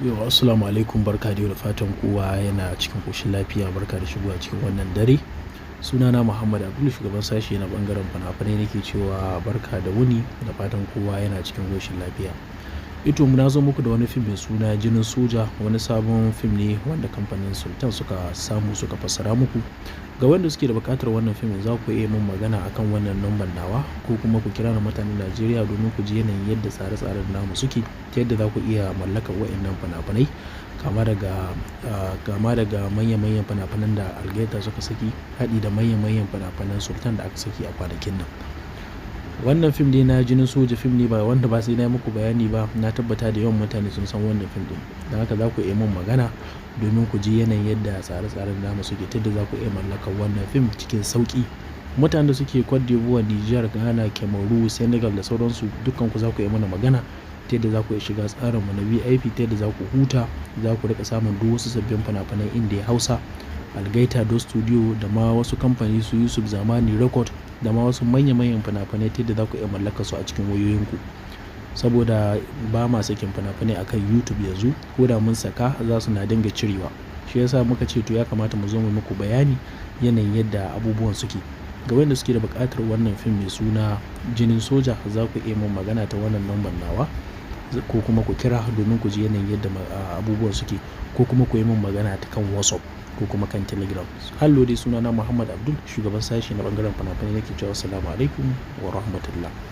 Yau assalamu alaikum, barka da yau, da fatan kowa yana cikin ƙoshin lafiya. Barka da shigowa cikin wannan dare. Sunana Muhammad Abdul, shugaban sashe na bangaren fina-finai, nake cewa barka da wuni, da fatan kowa yana cikin ƙoshin lafiya. Ito na zo muku da wani fim mai suna Jinin Soja, wani sabon fim ne wanda kamfanin Sultan suka samu suka fassara muku. Ga wanda suke da buƙatar wannan fim, za ku iya mun magana akan wannan number nawa, ko kuma ku kira ni, mutanen Najeriya, domin ku ji yanayin yadda tsare-tsaren namu suke, ta yadda za ku iya mallakar wa'innan fina-finai, kama daga manya-manyan fina-finan da Algaita suka saki, haɗi da manya-manyan fina-finan Sultan da aka saki a kwanakin nan. Wannan fim dai na Jinin Soja, fim ne ba wanda ba sai na yi muku bayani ba. Na tabbata da yawan mutane sun san wannan fim ɗin. Don haka za ku iya mun magana domin ku ji yanayin yadda tsare-tsaren namu suke, ta yadda za ku iya mallakar wannan fim cikin sauƙi. Mutanen da suke Cote d'Ivoire, Niger, Ghana, Cameroon, Senegal da sauransu, dukkan ku za ku iya mana magana ta yadda za ku iya shiga tsarinmu na VIP, ta yadda za ku huta, za ku riƙa samun duk wasu sabbin fina-finai Indiya Hausa, Algaita Do Studio, da ma wasu kamfani su Yusuf Zamani Record, da ma wasu manya-manyan fina-finai, ta yadda za ku iya mallakar su a cikin wayoyinku. Saboda ba ma sakin fina-finai akan YouTube yanzu, ko da mun saka, za su na dinga cirewa. Shi yasa muka ce to, ya kamata mu zo mu muku bayani yanayin yadda abubuwan suke. Ga wanda suke da buƙatar wannan fim mai suna Jinin Soja, za ku iya mun magana ta wannan number nawa, ko kuma ku kira domin ku ji yanayin yadda abubuwan suke, ko kuma ku yi mun magana ta kan WhatsApp ko kuma kan Telegram. Hallo dai, sunana Muhammad Abdul, shugaban sashe na bangaren fina-finai, nake cewa assalamu alaikum wa rahmatullah.